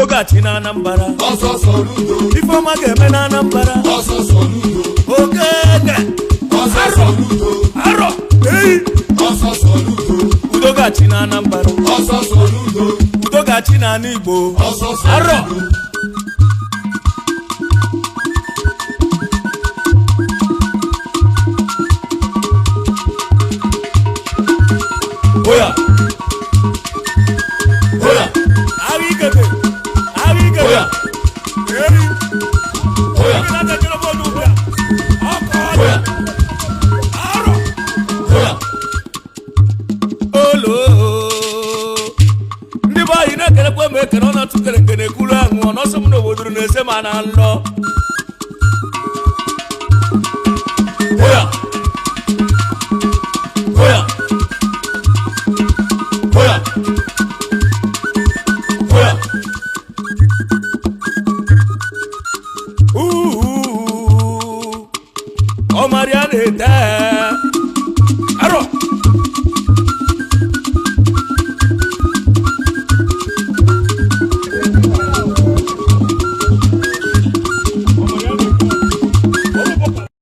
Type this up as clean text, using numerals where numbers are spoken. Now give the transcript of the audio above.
Udo ga-achị na Anambra. Ọsọ Soludo. Ifeọma ga-eme na Anambra. Ọsọ Soludo. Okeke. Ọsọ Soludo. Arọ eyi. Ọsọ Soludo. Udo ga-achị na Anambra. Ọsọ Soludo. Udo ga-achị na ala Igbo. Ọsọ Arọ. Soludo. Oya. Oya. Agha ikete, agha ikete. Oya. Eri. Oya. Ndị na-achọrọ bọọlụ ugbu a. Ọkụ ọdụ. Oya. Arọ. Oya. Olo ndị be anyị na-ekelekwa m ekene ọ na-atụkere nke na-ekwuru ahụ ọ nọsọ m n'obodo na-ese ma na nlọ. Oya. Oya. Oya. Oya. Uhu, ọmarịa na-ete.